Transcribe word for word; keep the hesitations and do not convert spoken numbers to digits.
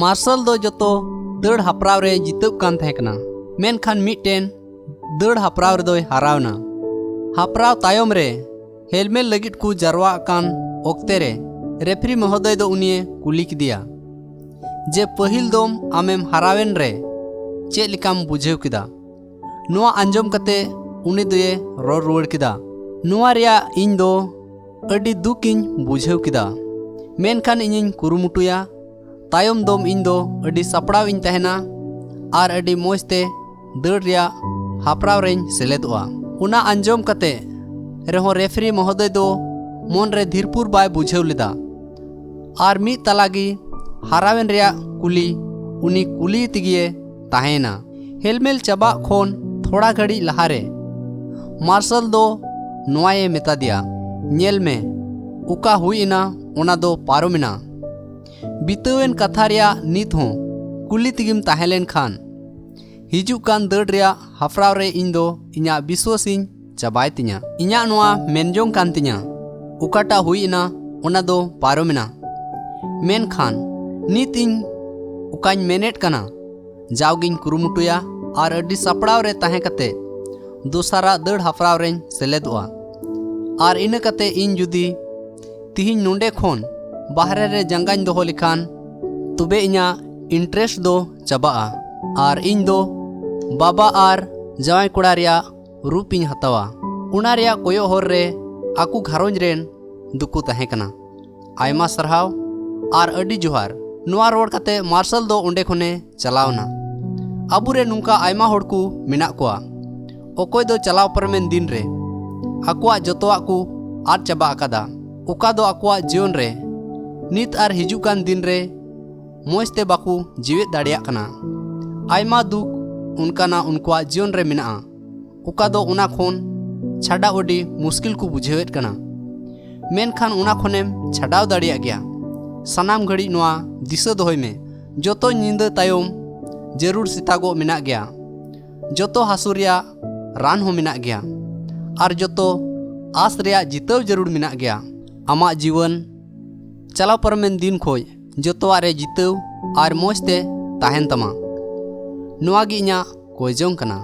ᱢᱟᱨᱥᱟᱞ ᱫᱚ ᱡᱚᱛᱚ ᱫᱟᱹᱲ ᱦᱟᱯᱲᱟᱣ ᱨᱮ ᱡᱤᱛᱟᱹᱣ ᱠᱟᱱ ᱛᱟᱦᱮᱸ ᱠᱟᱱᱟ, ᱢᱮᱱᱠᱷᱟᱱ ᱢᱤᱫᱴᱮᱱ ᱫᱟᱹᱲ ᱦᱟᱯᱲᱟᱣ ᱨᱮᱫᱚᱭ ᱦᱟᱨᱟᱣ ᱮᱱᱟ᱾ ᱦᱟᱯᱲᱟᱣ ᱛᱟᱭᱚᱢ ᱨᱮ ᱦᱮᱞᱢᱮᱴ ᱞᱟᱹᱜᱤᱫ ᱠᱚ ᱡᱟᱨᱣᱟᱜ ᱠᱟᱱ ᱚᱠᱛᱮ ᱨᱮ ᱨᱮᱯᱷᱟᱨᱤ ᱢᱚᱦᱳᱫᱚᱭ ᱫᱚ ᱩᱱᱤᱭᱮ ᱠᱩᱞᱤ ᱠᱮᱫᱮᱭᱟ ᱡᱮ, "ᱯᱟᱹᱦᱤᱞ ᱫᱚᱢ ᱟᱢᱮᱢ ᱦᱟᱨᱟᱣᱮᱱ ᱨᱮ ᱪᱮᱫ ᱞᱮᱠᱟᱢ ᱵᱩᱡᱷᱟᱹᱣ ᱠᱮᱫᱟ?" ᱱᱚᱣᱟ ᱟᱸᱡᱚᱢ ᱠᱟᱛᱮ ᱩᱱᱤ ᱫᱚᱭᱮ ᱨᱚᱲ ᱨᱩᱣᱟᱹᱲ ᱠᱮᱫᱟ, "ᱱᱚᱣᱟ ᱨᱮᱭᱟᱜ ᱤᱧ ᱫᱚ ᱟᱹᱰᱤ ᱫᱩᱠ ᱤᱧ ᱵᱩᱡᱷᱟᱹᱣ ᱠᱮᱫᱟ, ᱢᱮᱱᱠᱷᱟᱱ ᱤᱧᱤᱧ ᱠᱩᱨᱩᱢᱩᱴᱩᱭᱟ, ᱛᱟᱭᱚᱢ ᱫᱚᱢ ᱤᱧ ᱫᱚ ᱟᱹᱰᱤ ᱥᱟᱯᱲᱟᱣ ᱤᱧ ᱛᱟᱦᱮᱱᱟ ᱟᱨ ᱟᱹᱰᱤ ᱢᱚᱡᱽ ᱛᱮ ᱫᱟᱹᱲ ᱨᱮᱭᱟᱜ ᱦᱟᱯᱲᱟᱣ ᱨᱮᱧ ᱥᱮᱞᱮᱫᱚᱜᱼᱟ᱾" ᱚᱱᱟ ᱟᱸᱡᱚᱢ ᱠᱟᱛᱮ ᱨᱮᱦᱚᱸ ᱨᱮᱯᱷᱟᱨᱤ ᱢᱚᱦᱳᱫᱚᱭ ᱫᱚ ᱢᱚᱱ ᱨᱮ ᱫᱷᱤᱨᱯᱩᱨ ᱵᱟᱭ ᱵᱩᱡᱷᱟᱹᱣ ᱞᱮᱫᱟ ᱟᱨ ᱢᱤᱫ ᱛᱟᱞᱟ ᱜᱮ ᱦᱟᱨᱟᱣᱮᱱ ᱨᱮᱭᱟᱜ ᱠᱩᱞᱤ ᱩᱱᱤ ᱠᱩᱞᱤ ᱛᱮᱜᱮ ᱛᱟᱦᱮᱸᱭᱮᱱᱟ᱾ ᱦᱮᱞᱢᱮᱞ ᱪᱟᱵᱟᱜ ᱠᱷᱚᱱ ᱛᱷᱚᱲᱟ ᱜᱷᱟᱹᱲᱤᱡ ᱞᱟᱦᱟᱨᱮ ᱢᱟᱨᱥᱟᱞ ᱫᱚ ᱱᱚᱣᱟᱭᱮ ᱢᱮᱛᱟ ᱫᱮᱭᱟ, "ᱧᱮᱞ ᱢᱮ, ᱚᱠᱟ ᱦᱩᱭ ᱮᱱᱟ ᱚᱱᱟ ᱫᱚ ᱯᱟᱨᱚᱢ ᱮᱱᱟ᱾ ᱵᱤᱛᱟᱹᱣᱮᱱ ᱠᱟᱛᱷᱟ ᱨᱮᱭᱟᱜ ᱱᱤᱛ ᱦᱚᱸ ᱠᱩᱞᱤ ᱛᱮᱜᱮᱢ ᱛᱟᱦᱮᱸ ᱞᱮᱱ ᱠᱷᱟᱱ, ᱦᱤᱡᱩᱜ ᱠᱟᱱ ᱫᱟᱹᱲ ᱨᱮᱭᱟᱜ ᱦᱟᱯᱲᱟᱣ ᱨᱮ ᱤᱧ ᱫᱚ ᱤᱧᱟᱹᱜ ᱵᱤᱥᱣᱟᱹᱥᱤᱧ ᱪᱟᱵᱟᱭ ᱛᱤᱧᱟ᱾ ᱤᱧᱟᱹᱜ ᱱᱚᱣᱟ ᱢᱮᱱ ᱡᱚᱝ ᱠᱟᱱ ᱛᱤᱧᱟ, ᱚᱠᱟᱴᱟᱜ ᱦᱩᱭ ᱮᱱᱟ ᱚᱱᱟ ᱫᱚ ᱯᱟᱨᱚᱢ ᱮᱱᱟ, ᱢᱮᱱᱠᱷᱟᱱ ᱱᱤᱛ ᱤᱧ ᱚᱠᱟᱧ ᱢᱮᱱᱮᱫ ᱠᱟᱱᱟ, ᱡᱟᱣᱜᱤᱧ ᱠᱩᱨᱩᱢᱩᱴᱩᱭᱟ ᱟᱨ ᱟᱹᱰᱤ ᱥᱟᱯᱲᱟᱣ ᱨᱮ ᱛᱟᱦᱮᱸ ᱠᱟᱛᱮ ᱫᱚᱥᱟᱨᱟᱜ ᱫᱟᱹᱲ ᱦᱟᱯᱲᱟᱣ ᱨᱮᱧ ᱥᱮᱞᱮᱫᱚᱜᱼᱟ᱾ ᱟᱨ ᱤᱱᱟᱹ ᱠᱟᱛᱮ ᱤᱧ ᱡᱩᱫᱤ ᱛᱤᱦᱤᱧ ᱱᱚᱰᱮ ᱠᱷᱚᱱ ᱵᱟᱦᱨᱮ ᱨᱮ ᱡᱟᱸᱜᱟᱧ ᱫᱚᱦᱚ ᱞᱮᱠᱷᱟᱱ, ᱛᱚᱵᱮ ᱤᱧᱟᱹᱜ ᱤᱱᱴᱟᱨᱮᱥᱴ ᱫᱚ ᱪᱟᱵᱟᱜᱼᱟ ᱟᱨ ᱤᱧ ᱫᱚ ᱵᱟᱵᱟ ᱟᱨ ᱡᱟᱶᱟᱭ ᱠᱚᱲᱟ ᱨᱮᱭᱟᱜ ᱨᱩᱯ ᱤᱧ ᱦᱟᱛᱟᱣᱟ᱾ ᱚᱱᱟ ᱨᱮᱭᱟᱜ ᱠᱚᱭᱚᱜ ᱦᱚᱨ ᱨᱮ ᱟᱠᱚ ᱜᱷᱟᱨᱚᱸᱡᱽ ᱨᱮᱱ ᱫᱚᱠᱚ ᱛᱟᱦᱮᱸ ᱠᱟᱱᱟ᱾ ᱟᱭᱢᱟ ᱥᱟᱨᱦᱟᱣ ᱟᱨ ᱟᱹᱰᱤ ᱡᱚᱦᱟᱨ᱾" ᱱᱚᱣᱟ ᱨᱚᱲ ᱠᱟᱛᱮ ᱢᱟᱨᱥᱟᱞ ᱫᱚ ᱚᱸᱰᱮ ᱠᱷᱚᱱᱮ ᱪᱟᱞᱟᱣ ᱮᱱᱟ᱾ ᱟᱵᱚᱨᱮᱱ ᱱᱚᱝᱠᱟ ᱟᱭᱢᱟ ᱦᱚᱲ ᱠᱚ ᱢᱮᱱᱟᱜ ᱠᱚᱣᱟ, ᱚᱠᱚᱭ ᱫᱚ ᱪᱟᱞᱟᱣ ᱯᱟᱨᱚᱢᱮᱱ ᱫᱤᱱ ᱨᱮ ᱟᱠᱚᱣᱟᱜ ᱡᱚᱛᱚᱣᱟᱜ ᱠᱚ ᱟᱫ ᱪᱟᱵᱟ ᱟᱠᱟᱫᱟ, ᱚᱠᱟ ᱫᱚ ᱟᱠᱚᱣᱟᱜ ᱡᱤᱭᱚᱱ ᱨᱮ ᱱᱤᱛ ᱟᱨ ᱦᱤᱡᱩᱜ ᱠᱟᱱ ᱫᱤᱱ ᱨᱮ ᱢᱚᱡᱽ ᱛᱮ ᱵᱟᱠᱚ ᱡᱤᱣᱮᱫ ᱫᱟᱲᱮᱭᱟᱜ ᱠᱟᱱᱟ᱾ ᱟᱭᱢᱟ ᱫᱩᱠ ᱚᱱᱠᱟᱱᱟᱜ ᱩᱱᱠᱩᱣᱟᱜ ᱡᱤᱭᱚᱱ ᱨᱮ ᱢᱮᱱᱟᱜᱼᱟ, ᱚᱠᱟ ᱫᱚ ᱚᱱᱟ ᱠᱷᱚᱱ ᱪᱷᱟᱰᱟᱣ ᱟᱹᱰᱤ ᱢᱩᱥᱠᱤᱞ ᱠᱚ ᱵᱩᱡᱷᱟᱹᱣᱮᱫ ᱠᱟᱱᱟ᱾ ᱢᱮᱱᱠᱷᱟᱱ ᱚᱱᱟ ᱠᱷᱚᱱᱮᱢ ᱪᱷᱟᱰᱟᱣ ᱫᱟᱲᱮᱭᱟᱜ ᱜᱮᱭᱟ᱾ ᱥᱟᱱᱟᱢ ᱜᱷᱟᱹᱲᱤᱡ ᱱᱚᱣᱟ ᱫᱤᱥᱟᱹ ᱫᱚᱦᱚᱭ ᱢᱮ, ᱡᱚᱛᱚ ᱧᱤᱫᱟᱹ ᱛᱟᱭᱚᱢ ᱡᱟᱹᱨᱩᱲ ᱥᱮᱛᱟᱜᱚᱜ ᱢᱮᱱᱟᱜ ᱜᱮᱭᱟ᱾ ᱡᱚᱛᱚ ᱦᱟᱹᱥᱩ ᱨᱮᱭᱟᱜ ᱨᱟᱱ ᱦᱚᱸ ᱢᱮᱱᱟᱜ ᱜᱮᱭᱟ᱾ ᱟᱨ ᱡᱚᱛᱚ ᱟᱸᱥ ᱨᱮᱭᱟᱜ ᱡᱤᱛᱟᱹᱣ ᱡᱟᱹᱨᱩᱲ ᱢᱮᱱᱟᱜ ᱜᱮᱭᱟ᱾ ᱟᱢᱟᱜ ᱡᱤᱭᱚᱱ ᱪᱟᱞᱟᱣ ᱯᱟᱨᱚᱢᱮᱱ ᱫᱤᱱ ᱠᱷᱚᱱ ᱡᱚᱛᱚᱣᱟᱜ ᱨᱮ ᱡᱤᱛᱟᱹᱣ ᱟᱨ ᱢᱚᱡᱽ ᱛᱮ ᱛᱟᱦᱮᱱ ᱛᱟᱢᱟ᱾ ᱱᱚᱣᱟ ᱜᱮ ᱤᱧᱟᱹᱜ ᱠᱚᱭ ᱡᱚᱝ ᱠᱟᱱᱟ᱾